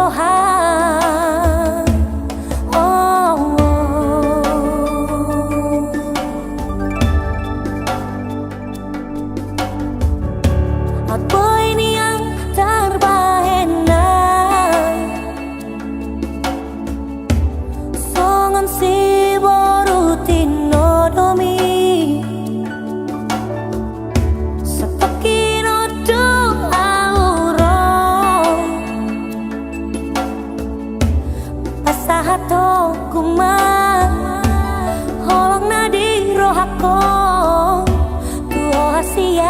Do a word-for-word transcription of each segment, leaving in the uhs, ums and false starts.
Tuhan. Oh, oh. Aut boi nian tarbahen na songon siboru tinodomi. Satongkin on do ahu ro pasahathon ma holong na di rohangku tu ho hasian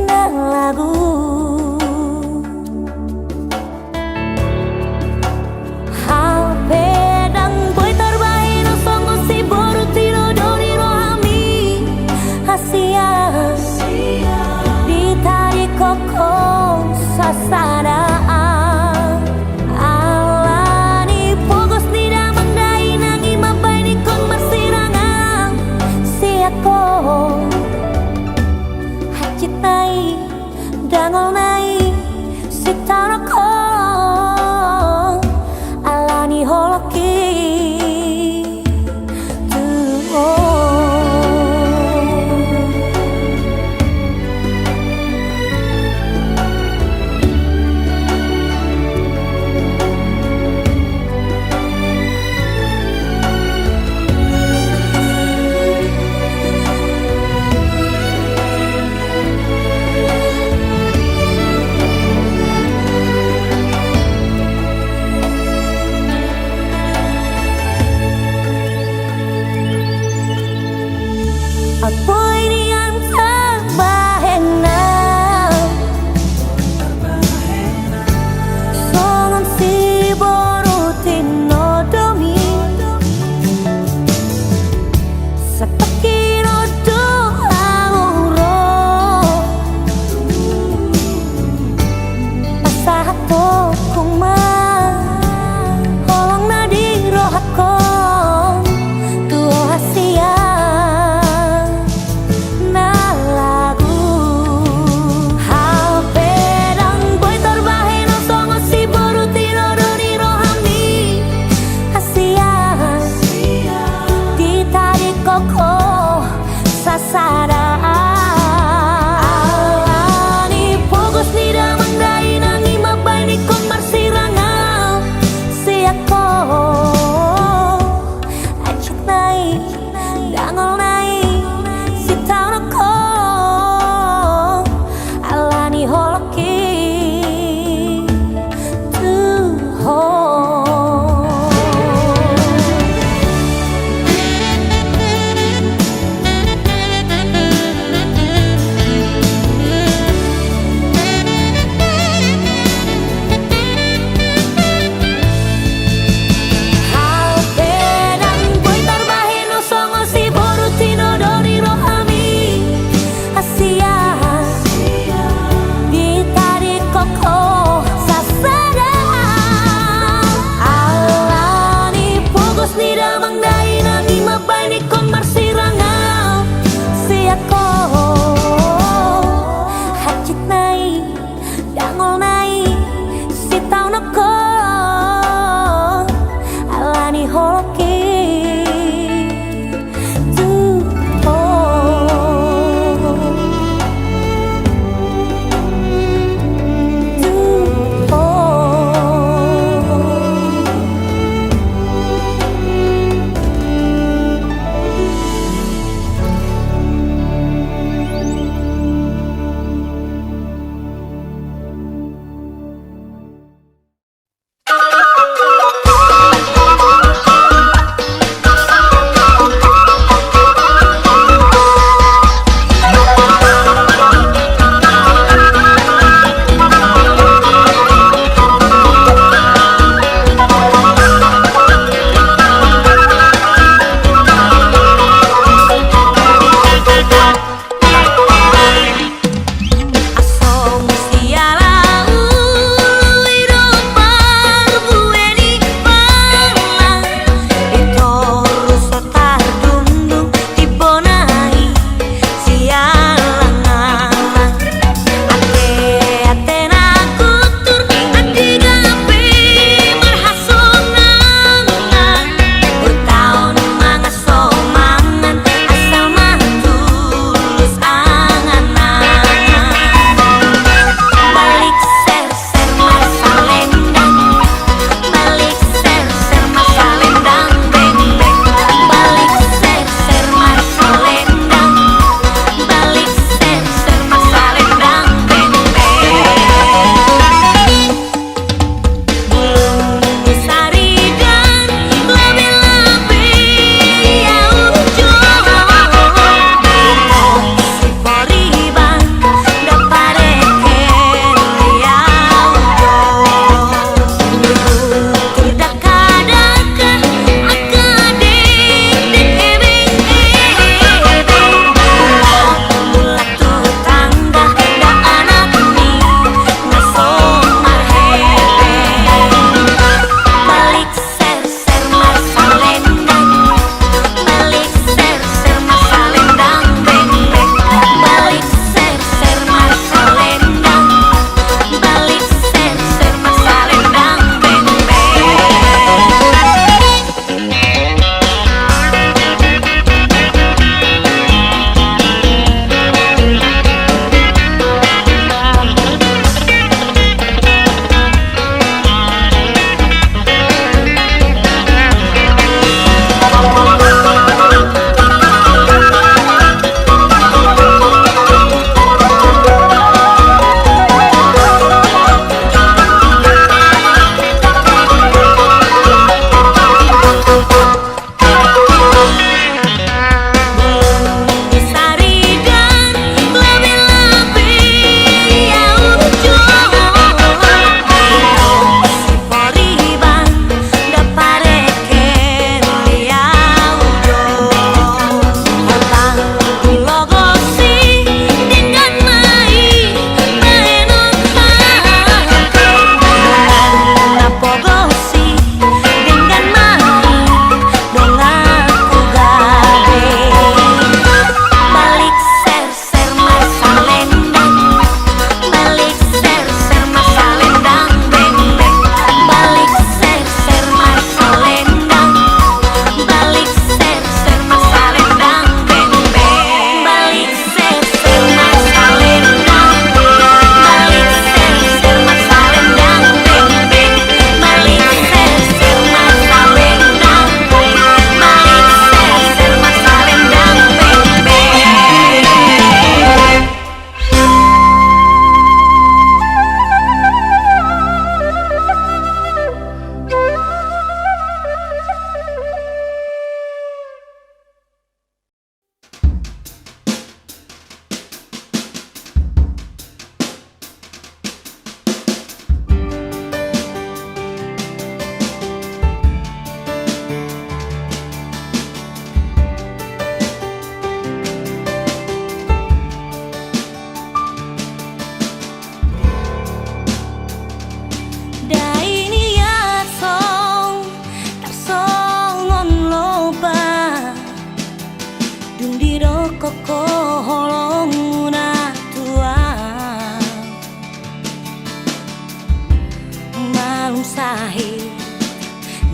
na lagu. Hape ndang boi tarbahen ho songon siboru tinodomi rohami hasian, ditadingkon ho sasada. Alani pogos ni damang dainang i mambahen ingkon marsirangan sian ho.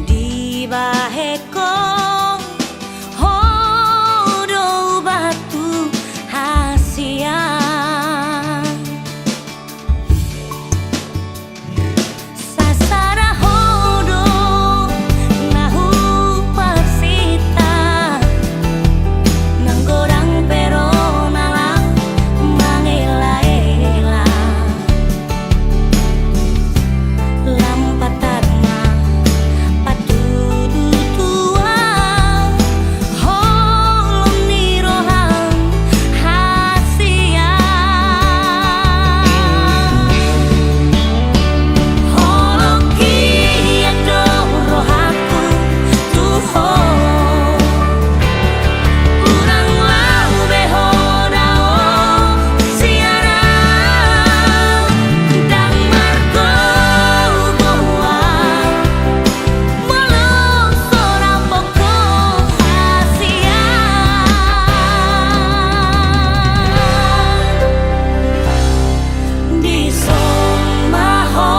Dibahen ho, ho do ubat tu hasian. Sasada ho do na huparsinta, nang godang pe ro na laho mangelaela. Lam patar ma patudu tu ahu, holong ni roham hasian. Holong i do rohangku tu ho. Unang laho be ho dao sian ahu, ndang margogoan molo so rap ho hasian. Dison ma ho,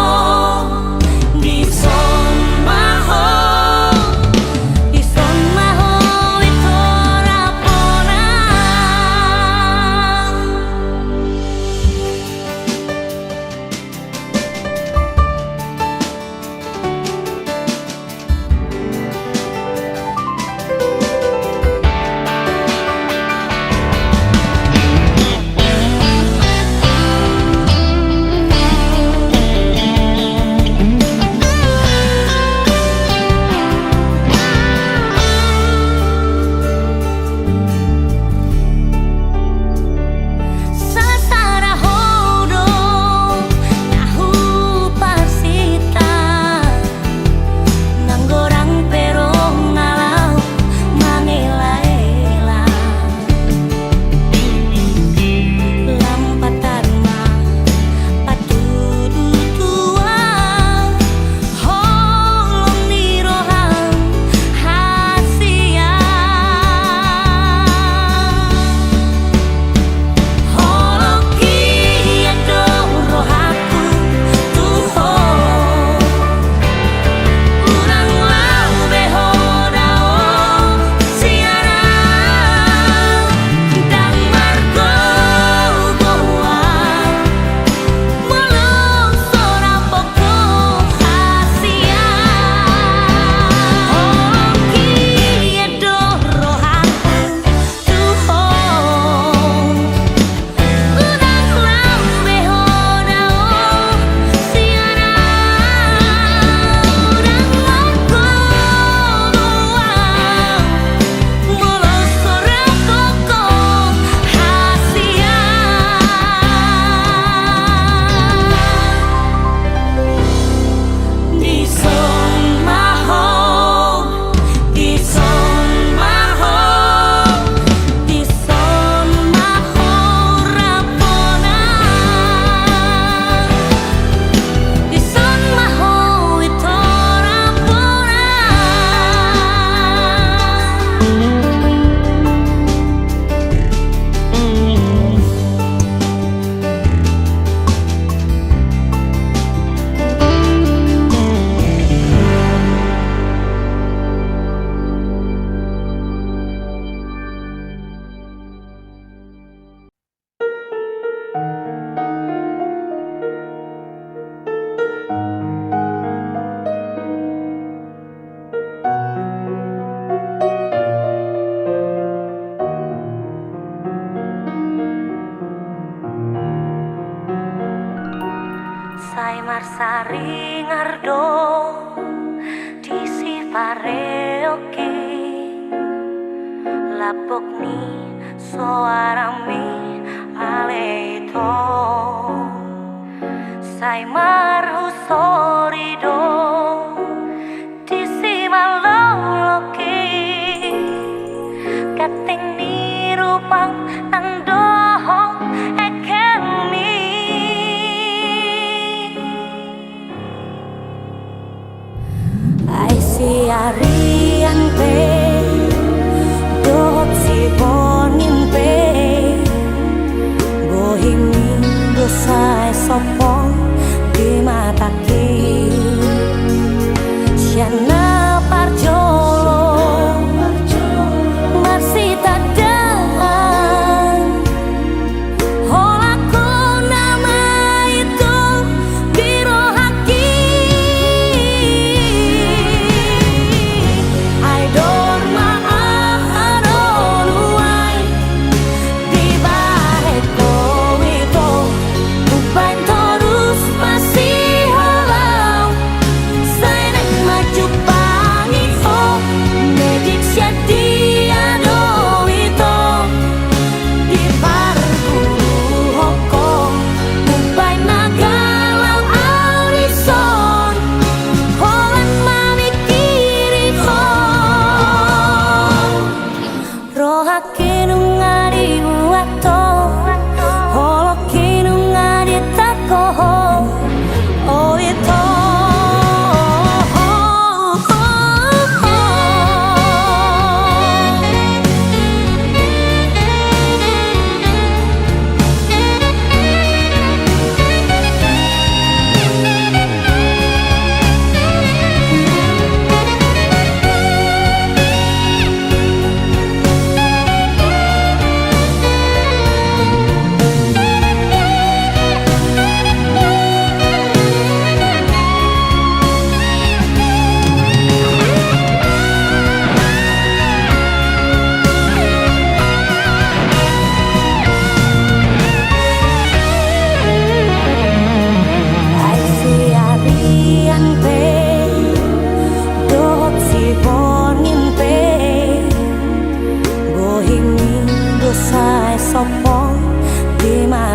dison ma ho, dison ma ho i torapona. Sasada ho do na huparsinta, nang godang pe ro na laho mangelaela. Lam patar ma patudu tu ahu, holong ni roham hasian. Holong i do rohangku tu ho. Unang laho be ho dao sian ahu, ndang margogoan molo so rap ho hasian. Holong i do rohangku tu ho. Unang laho be ho dao sian ahu, ndang margogoan molo so rap ho hasian. Dison ma ho, dison ma ho, dison ma ho rapona. Dison ma ho i torapona. Sai marsaringar do di sipareonki lapok ni soarangmi ale ito. Sai marhusori do di simaloloki ganteng ni rupam nang dohot ekelmi. Ai siarian pe dohot siborngin pe, bohimi do sai sompong di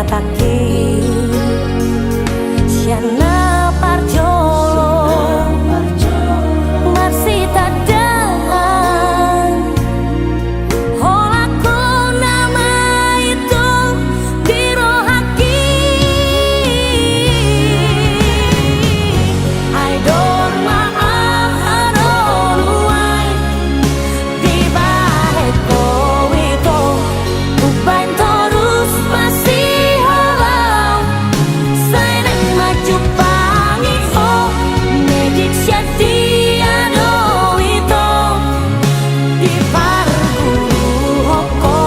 Taki sian na parjolo marsitandaan, holan ho nama i tu di rohangki. Ai dorma aha do nuaeng dibahen ho ito, umbahen torus masiholong. Sai naeng manjumpangi ho, medik sian dia do ito, diparguru ho,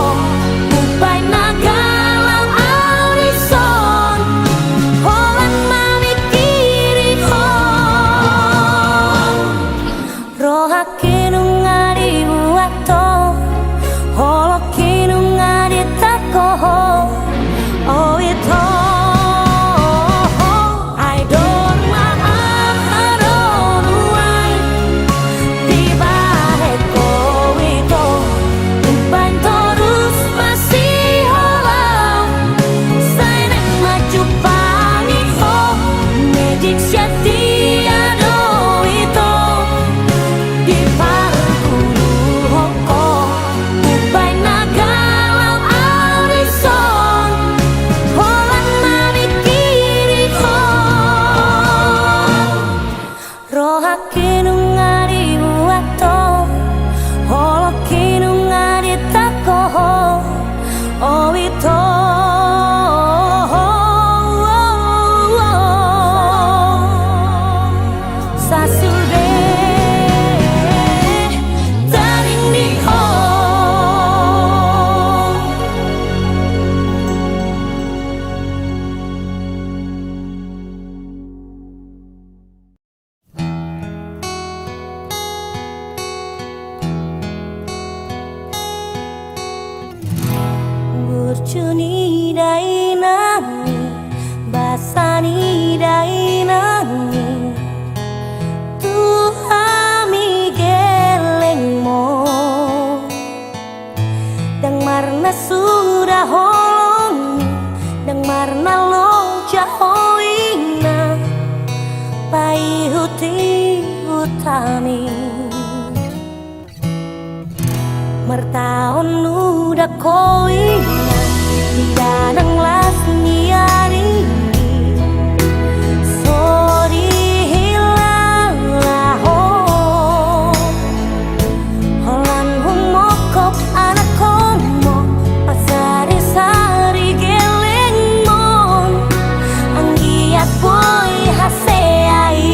umbahen na galau au dison, holan mamingkiri ho. Rohangki nunga dibuat ho, holongki nunga ditangko ho, o ito. Ai dorma aha do nuaeng dibahen ho ito, umbahen torus masiholong. Sai naeng manjumpangi ho, medik sian dia do ito, diparguru ho, umbahen na galau au dison, holan mamingkiri ho. Rohangki nunga dibuat ho, holongki nunga ditangko ho, o ito. Sasude tading ni ho. Burju ni dainang i, basa ni dainang i, tu hami gellengmon. Ndang marnasuda holong i, ndang marnaloja ho inna, paihutihut hami. Martaon nuda ho inna, di danang las ni ari, so dihilala ho. Holan humongkop anakkonmu, pasarisari gellengmon, anggiat boi hasea i.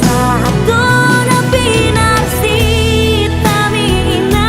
Sahat do na pinarsinta mi inna.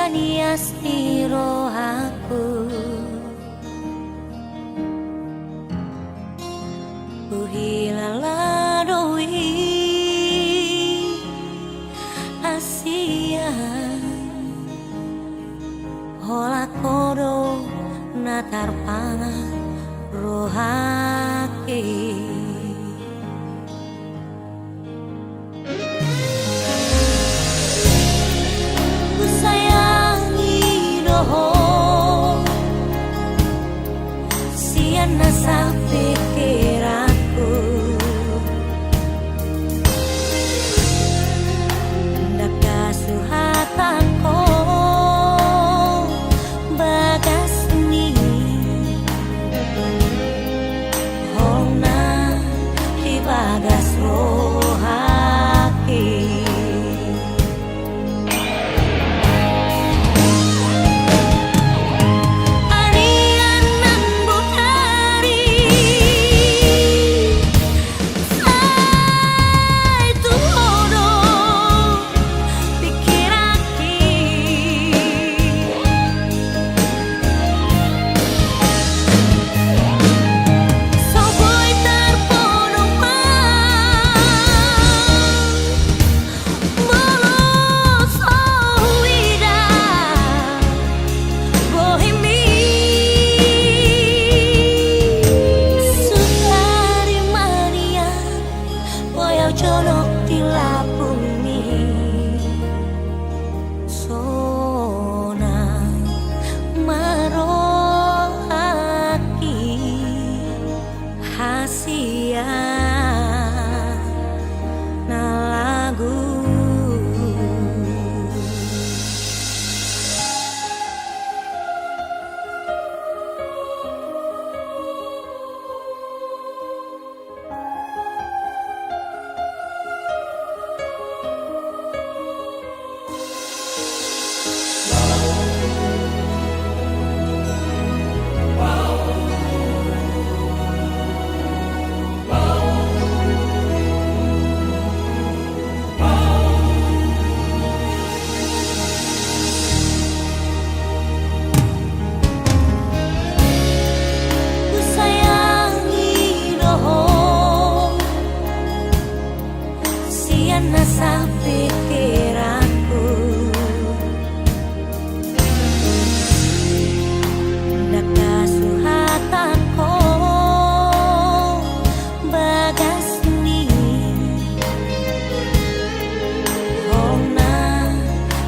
Nias ni rohangku, huhilala do i hasian. Holan ho do na tarpangap rohangki. Husayangi do ho sian nasa pikiranku. Ndang hasuhatan ho bagas ni hona di bagas rohangki. Arian nang bonari sai tu ho do pikiranki. So boi tarpodom ma molo so huida bohimi. Sukari manian boi au jonok di lapungmi. Sonang ma rohangki hasian na lagu. Husayangi do ho sian nasa pikiranku. Ndang hasuhatan ho bagas ni hona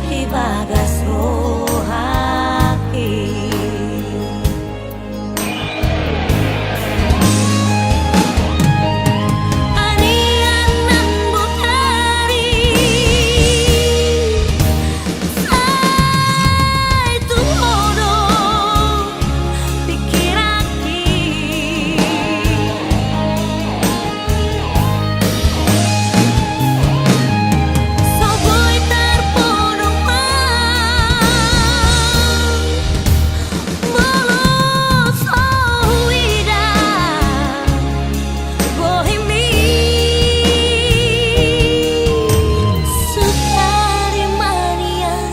di bagas rohangki. Arian nang bonari sai tu ho do pikiranki. So boi tarpodom ma molo so huida bohimi. Sukari manian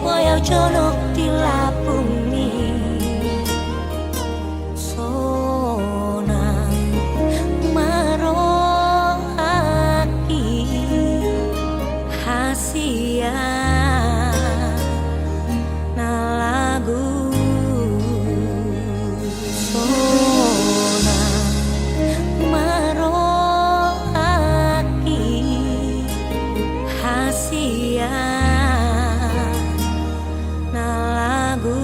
boi au jonok di lapungmi. Sonang ma rohangki hasian na lagu. Sonang ma rohangki hasian na lagu.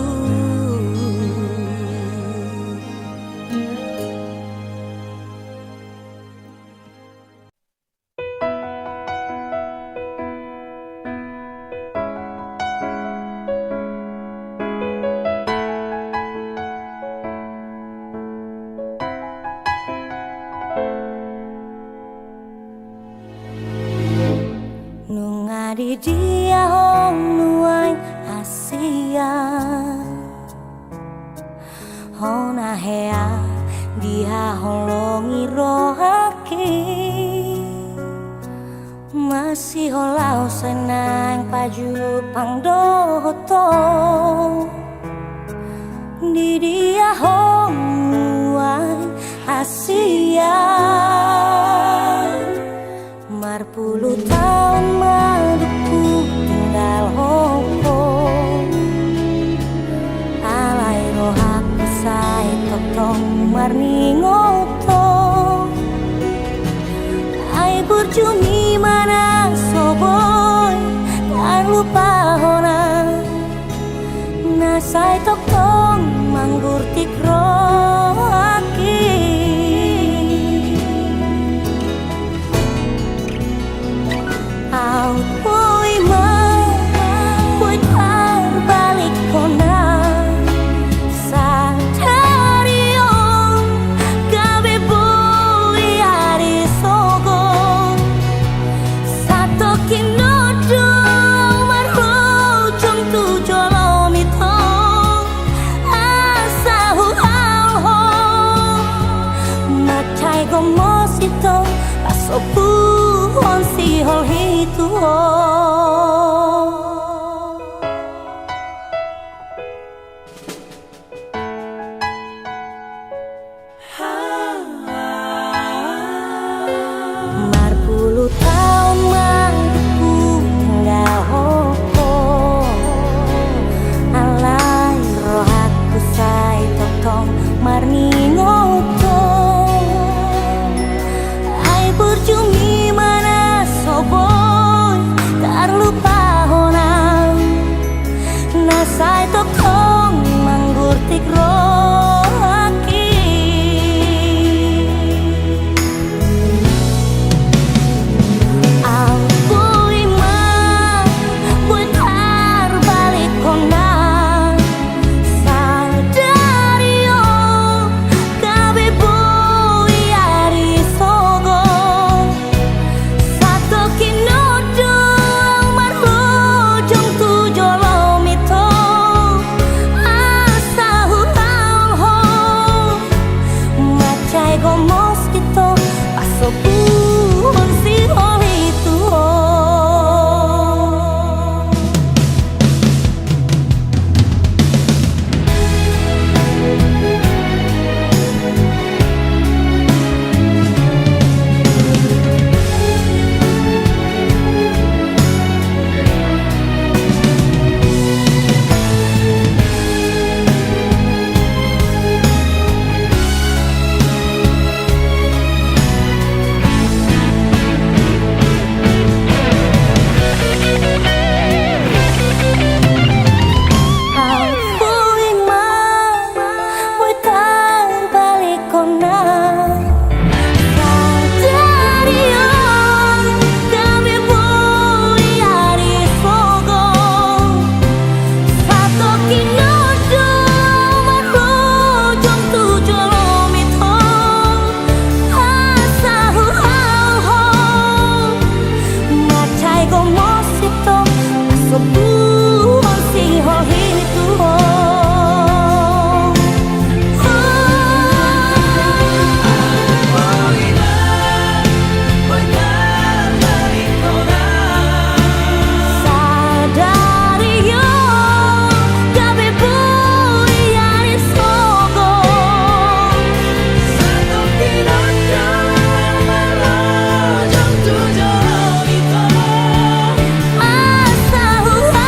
Nunga didia ho nuaeng hasian, hona hea dihaholongi rohangki. Masihol au sai naeng pajumpang dohot ho. Di dia ho nuaeng hasian? Marpulu taon ma dung hutinggalhon ho. Alai rohangku sai tongtong marningot ho. Ai burju i ma na so boi tarlupahon au, na sai tongtong manggurtik rohangki. Au boi ma, boi tarbalikhon au. Sadari on gabe boi ari sogot. Satongkin do au marujung tu jolomi tong. Asa huhaol ho, mansai gomos i tong pasombuhon sihol i tu ho. Marpulu taon ma hutinggalhon ho. Alai rohangku sai tongtong marningot ho. Ai burju i ma na so boi tarlupahon au, na sai tongtong manggurtik rohangki. Au boi ma, boi tarbalikhon au. Sadari on gabe boi ari sogot. Satongkin do au marujung tu jolomi tong. Asa huhaol ho, mansai gomos i tong pasombuhon sihol i tu ho. Au boi ma, boi tarbalikhon au. Sadari on gabe boi ari sogot. Satongkin do au marujung tu jolomi tong. Asa huhaol ho, mansai gomos i tong pasombuhon sihol i tu ho. Sadari on gabe boi ari sogot. Satongkin do au marujung tu jolomi tong. Asa huhaol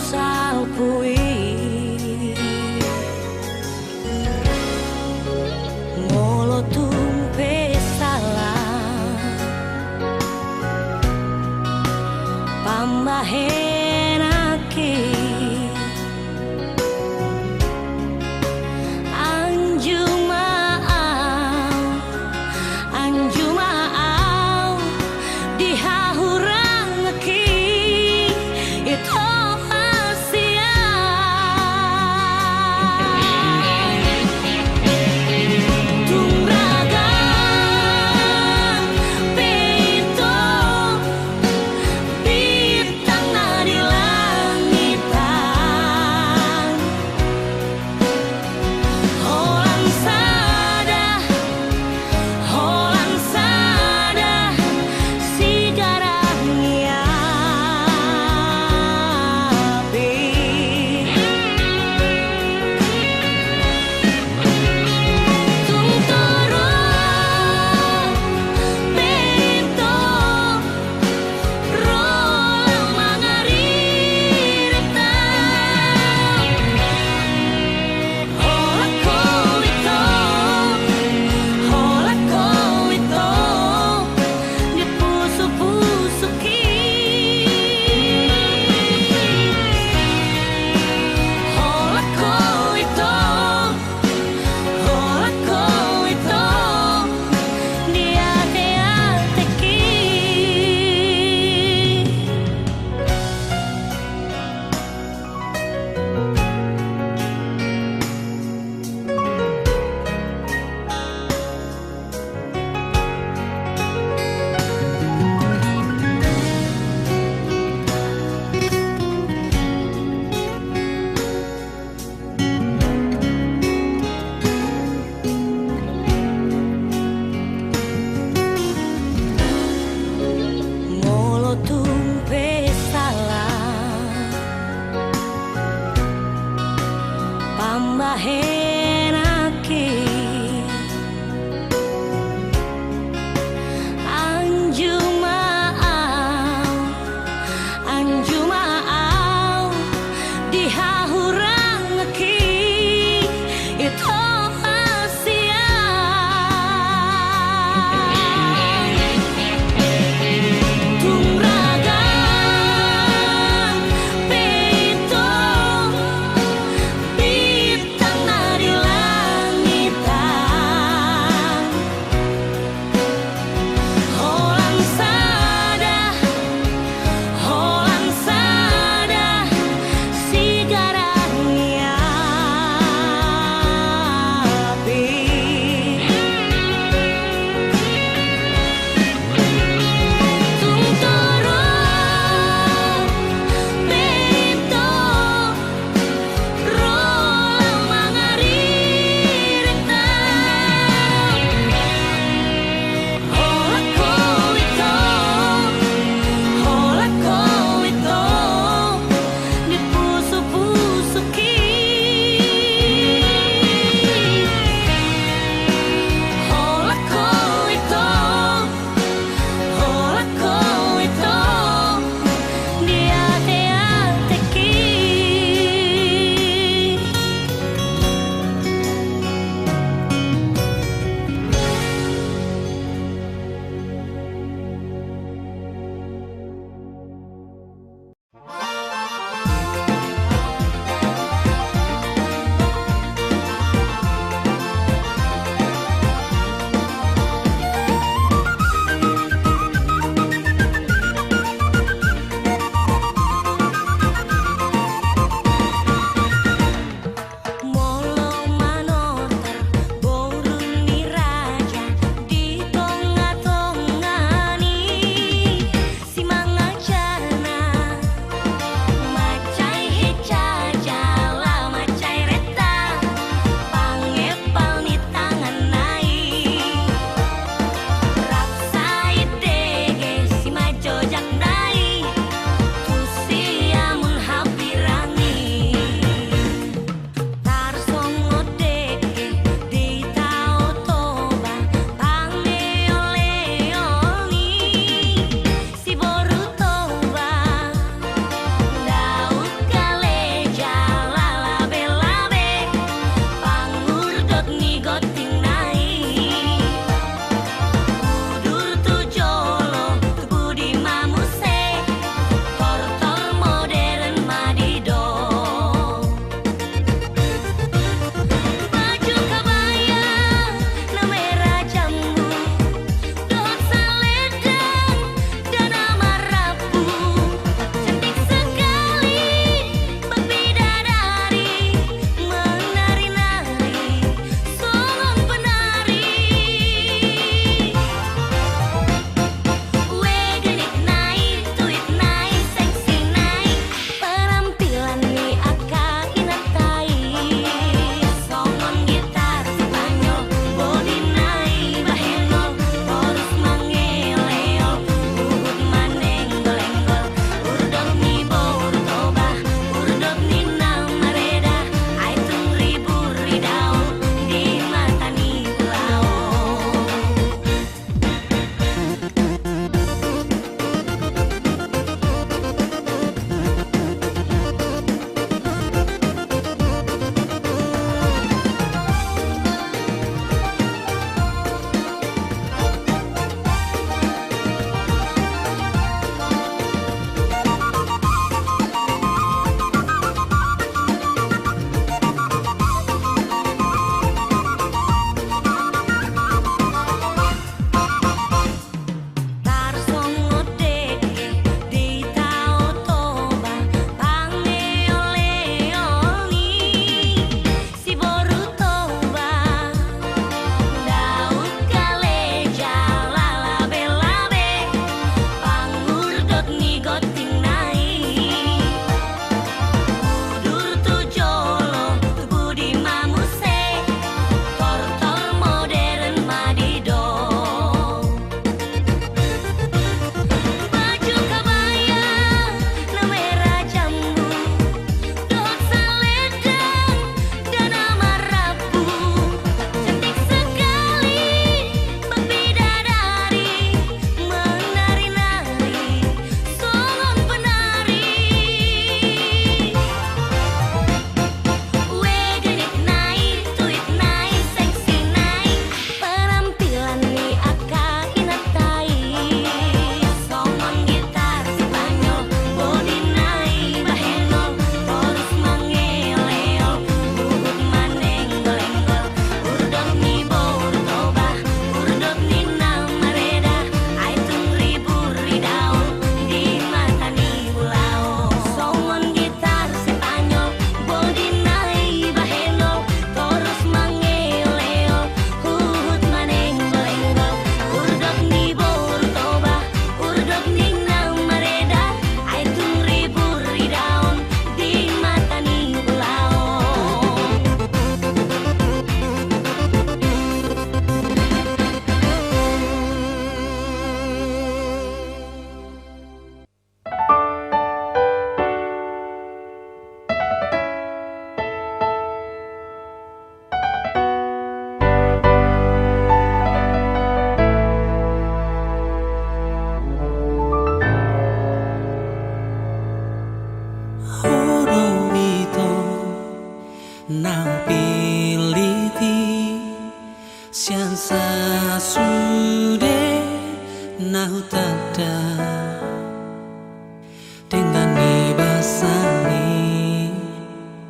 salpu i. Molo tung pe sala pambahenanki, anju ma au, anju ma au di hahuranganki, ito hasian. Tung ragam pe ito bintang na di langitan. Holan sada, holan sada sigaran ni api. Tung torop pe ito ro laho mangaririta. Holan ho ito, holan ho ito di pusupusungki. Holan ho ito, holan ho ito di ateatengki. Molo tung pe sala pambahenanki, anju ma au, anju ma au di hahuranganki, ito hasian. Tung ragam pe ito bintang na Na hupillit i sian sasude na hutanda, denggan ni basami,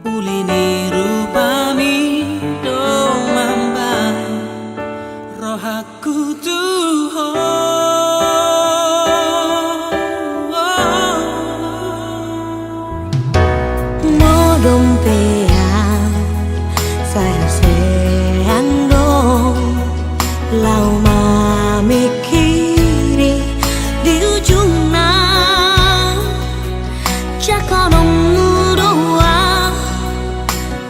uli ni rupami do mambahen rohangku tu ho. Modom pe au saeasean do laho mamingkiri di ujungna. Jangkononmu do au,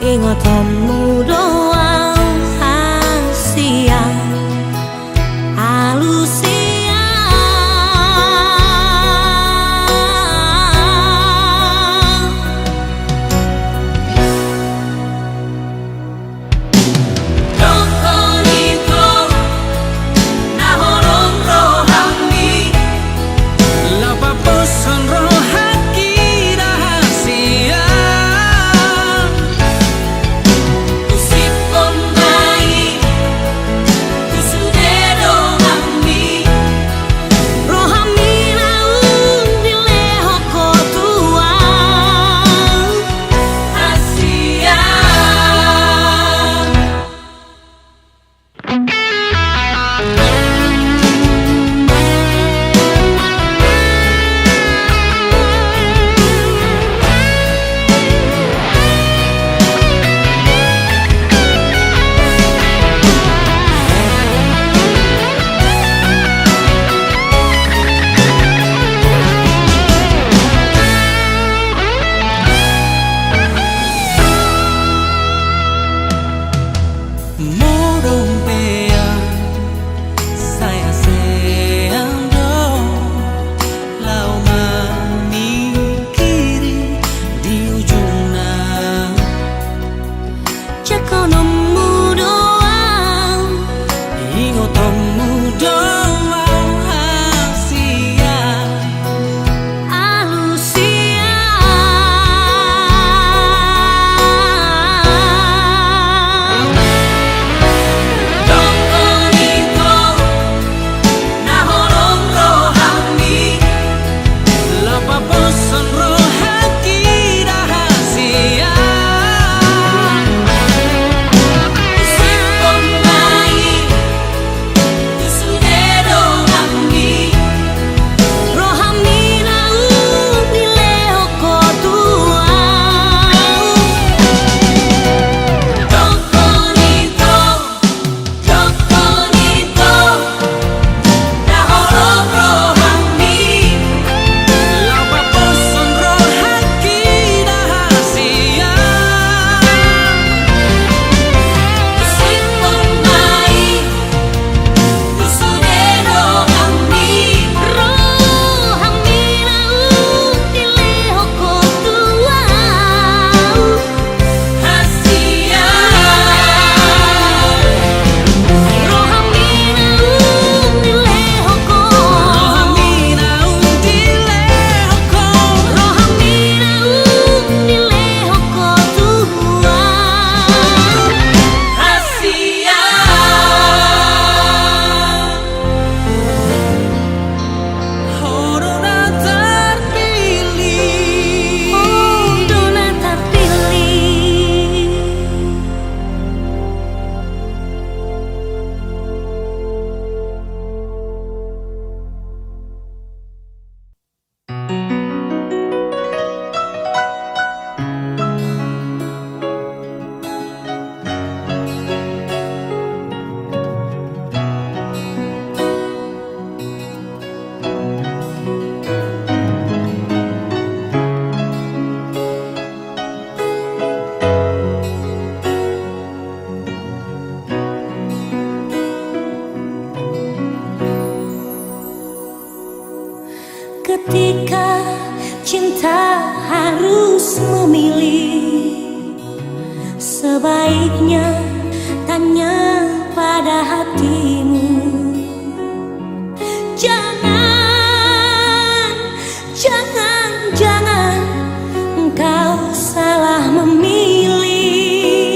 ingotonmu do au, hasian, alusian. Jangkon i do na holong rohami, laho paboason rohangki na hasian. Usik ma i tu sude donganmi, rohami naung dilehon ho tu au, hasian. Modom pe au saeasean do laho mamingkiri di ujungna. Jangkononmu do au, ingotonmu do au, hasian, alusian. Jangkon i do na holong rohami, laho paboason rohangki na hasian. Usik ma i tu sude donganmi, rohami naung dilehon ho tu au, jangkon i do. Jangkon i do na holong rohami, laho paboason rohangki na hasian. Usik ma i tu sude donganmi, rohami naung dilehon ho tu au, hasian. Rohami naung dilehon ho. Rohami naung dilehon ho. Rohami naung dilehon ho tu au, hasian. Ho do na tarpilih. Ho do na tarpilih. Ketika cinta harus memilih, sebaiknya tanya pada hatimu. Jangan, jangan, jangan engkau salah memilih.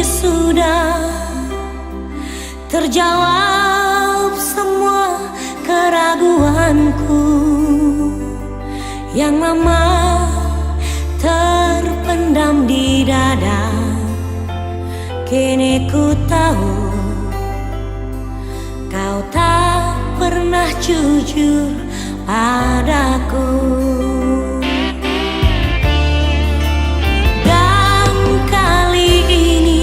Sudah terjawab semua keraguanku yang lama terpendam di dada. Kini ku tahu kau tak pernah jujur padaku. Dan kali ini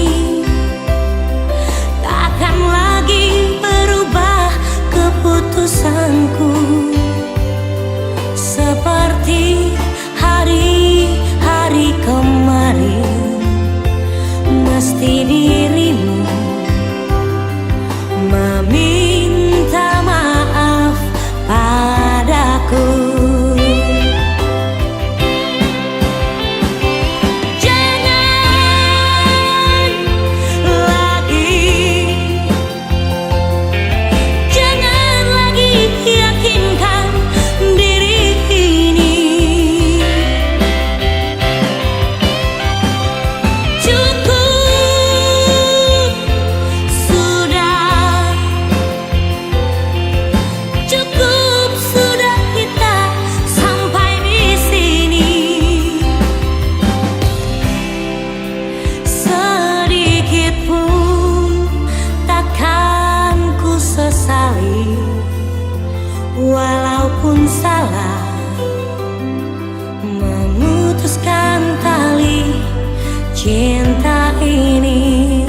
takkan lagi berubah keputusanku. Seperti hari-hari kemarin, mesti dirimu meminta maaf padaku. Jangan lagi, jangan lagi yakinkan diri ini. Cukup sudah, cukup sudah kita sampai di sini. Sedikit pun takkan ku sesali, walaupun salah memutuskan tali cinta ini.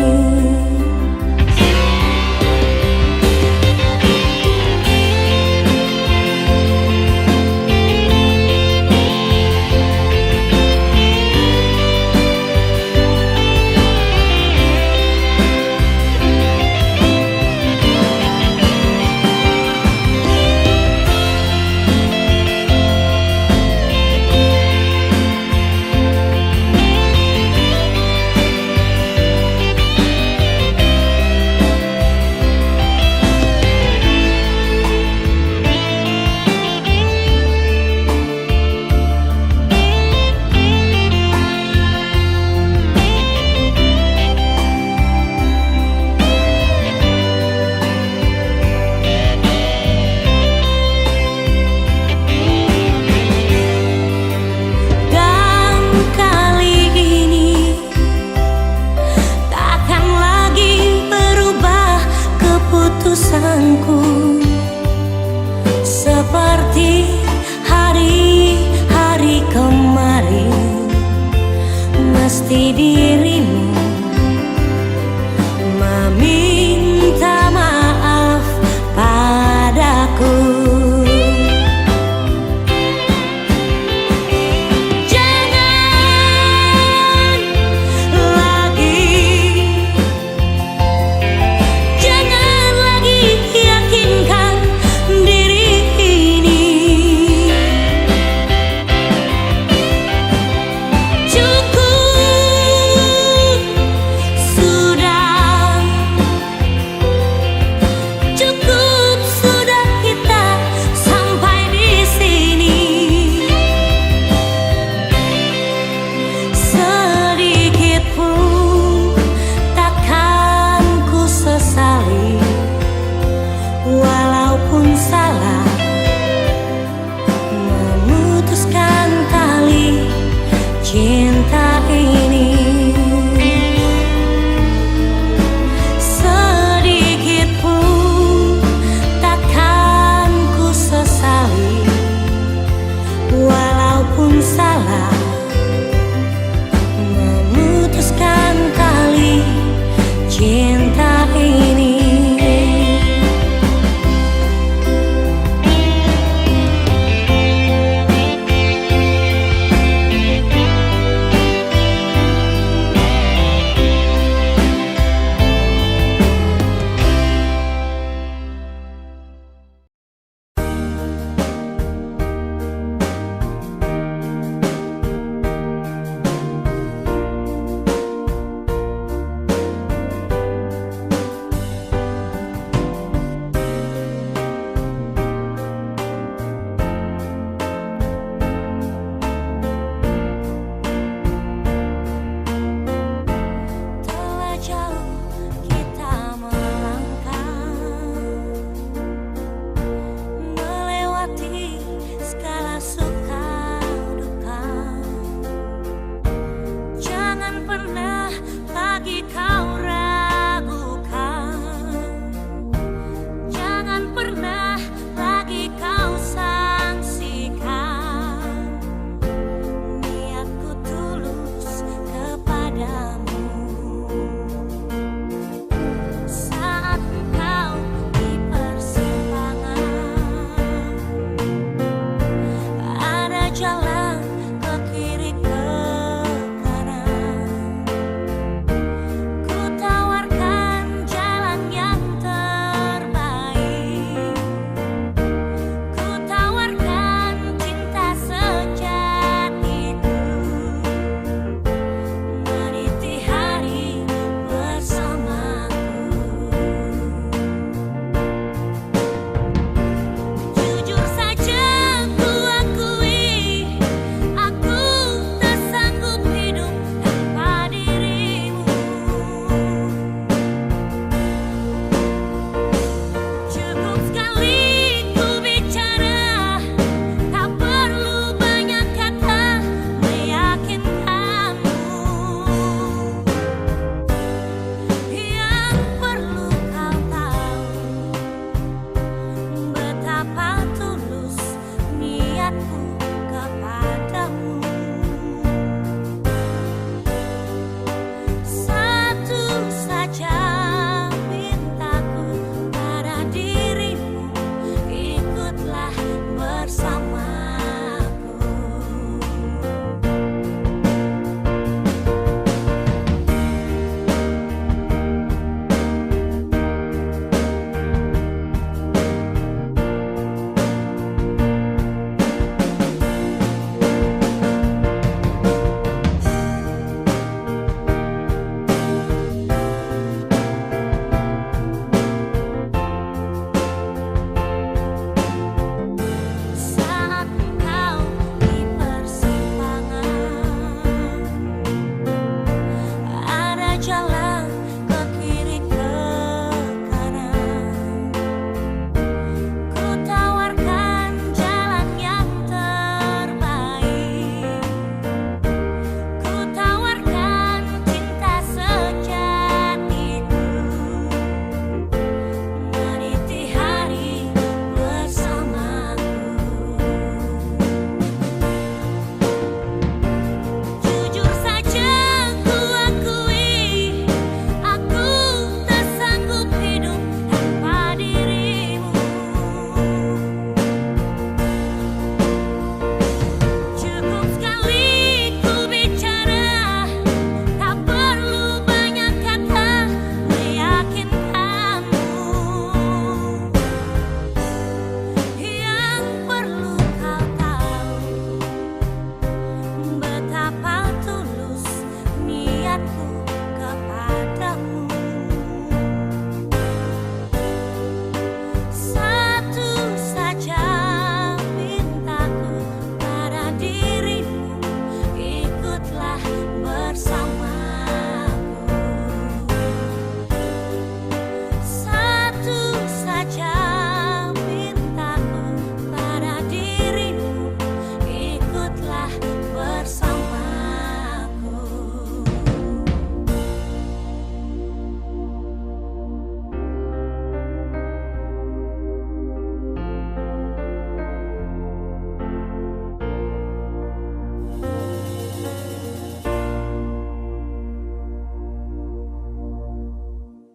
Dan kali ini takkan lagi berubah keputusanku. Seperti hari-hari kemarin, mesti dirimu meminta maaf padaku. Jangan lagi, jangan lagi yakinkan diri ini. Cukup Pernah lagi kau